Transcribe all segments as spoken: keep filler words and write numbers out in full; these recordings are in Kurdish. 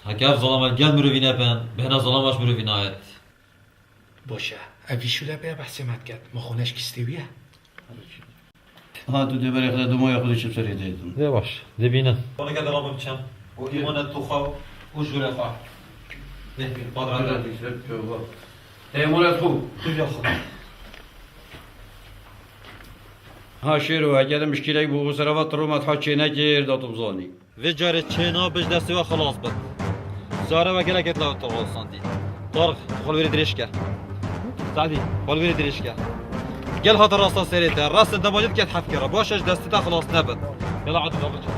Heke ev zalama gel mirovî nebin, bihna zalama ji mirovî nayet. Baş e. Ev vî şûle bê behsê me diket. Ma xwe neşkistê wî ye. Ha, tu dê berê xwe de dûmaya xwe de çi serê de yetin. Lê baş, dê bînin. Xwe neke de rabim çem. O îmanet tu xwe û jûre xwe. Dê, padra de. Emanet xwe. Tu ya xwe. Ha, Şêro, heke de mişkîlek bû, û serava tu rûmet ha çê nekir, da tu bizanî. Vê carê çêna bi ji destê we xilas bit. Cara we gelek êtla te xelasandî. Tarix, xwe li wê dirêj ke. Sadî, xwe li wê dirêj ke. Gel hate rasta serê te. Rastên te bacê diket heft kere. Baş e, ji destê te xilas nebit. Gel hate da biçe.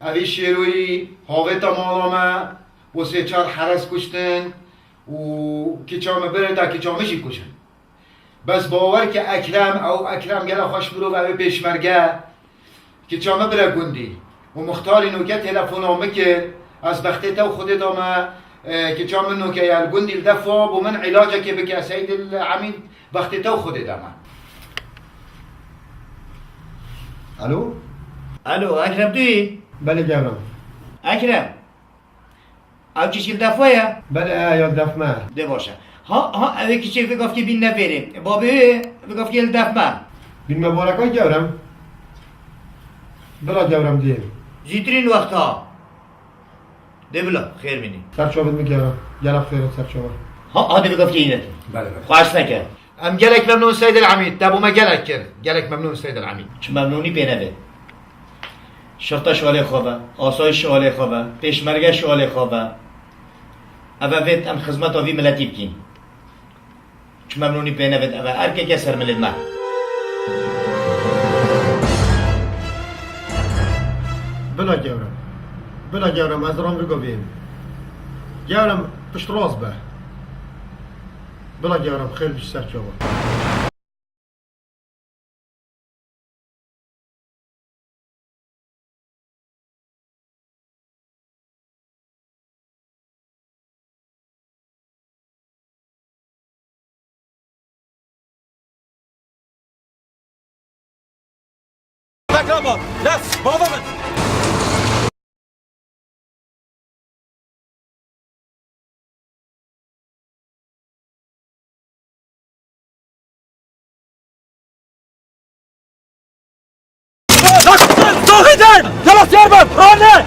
Evî şêroyî havêta mala me û sê çar heres kuştin û kiça min birêta, kiça min jî kuşin. Bes bawer ke Ekrem, ew Ekrem gelek xweş mirov, ew ê pêşmerge, kiça min bire gundî. Û muxtarî noke telefona min kir, ez bextê te û Xwedê dame, e, kiça min noke ye li gundî li defa bo min îlacekê bike, Seydil Emîn, bextê te û Xwedê dame. Alo? Alo, Ekrem tu yî? Belê gewrem. Ekrem. Ew kişî li def we ye? Belê, e, ya def me. Dê baş e. Ha, ha, ew ê kişî vê gavkê bîn nevêrê. Babê wê vê gavkê li def me. Bîn me bareka gewrem. Bila gewrem dê. Zîtirîn wext ha. Dê bila, xêr bînî. Ser çavên min gewrem. Gelek xêr e ser çava. Ha, ha, dê vê gavkê yîne. Belê, belê. Xweş neke. Em gelek memnûn Seydil Emîd, te bo me gelek kir. Gelek memnûn Seydil Emîd. Çi memnûnî pê nebe. Şirte şalê xwe ve, asayîş şalê xwe ve, pêşmerge şalê xwe ve. Eve vêt em xizmeta vî miletî bikîn. Çi memnûnî pê nevêt eve erkeke ser milê me. Bila gewrem. Bila gewrem, ez ram vê govê. Gewrem piştrast be. Bila gewrem, xêr bî ser çava. Bekleme. Yes, baba ben. Lan, lan, lan, lan, lan, lan, lan, lan, lan.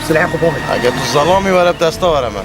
Silahê xwe bavê. Eger tu zelamî were, bi desta were me.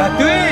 Tu yê